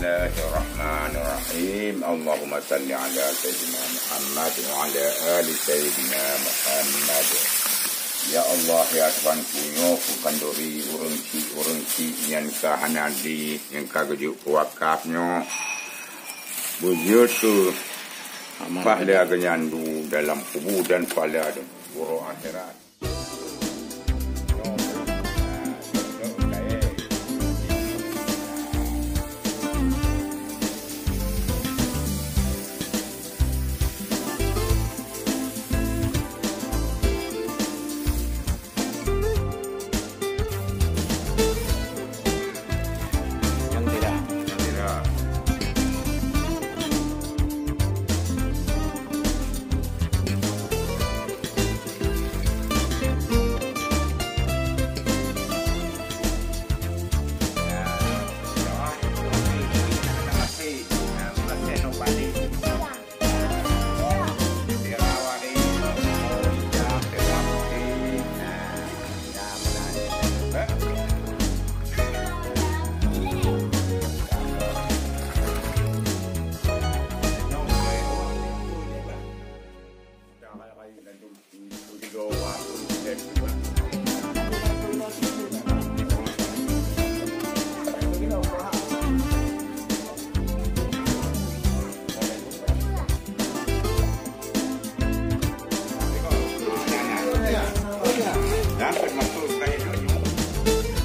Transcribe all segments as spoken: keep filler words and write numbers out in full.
Bismillahirrahmanirrahim. Allahumma salli ala Sayyidina Muhammad wa ala ali Sayyidina Muhammad. Ya Allah, ya Tuhan, punyo ku kanduri ureuëng chik, ureuëng chik nyang ka hana di, nyang ka geujok keu wakaf nyoe. Beujeuet keu pahala geuhnyan du dalam kubu dan pahala di uroe akhirat. Yang tidak. Yang tidak.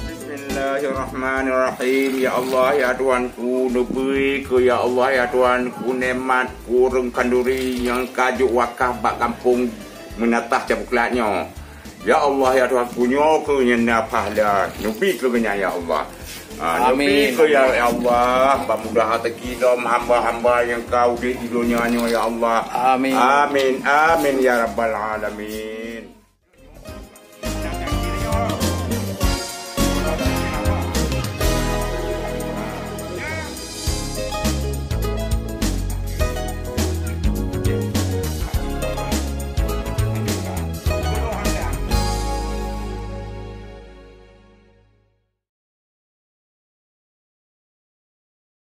Bismillahirrahmanirrahim. Ya Allah, ya Tuhanku, neubri keu, ya Allah, ya Tuhanku, nikmat keu ureuëng khanduri nyang ka jok wakaf bak gampông Meunatah Cabuklat nyoe. Ya Allah, ya Tuhanku, nyoe keuh nyang na pahala. Neubri keu geuhnyan, ya Allah. Ah, neubri keu, ya Allah, peumudah rezeki lom hamba-hamba nyang ka udeb di donya nyoe, ya Allah. Amin. Amin, amin, ya rabbal alamin.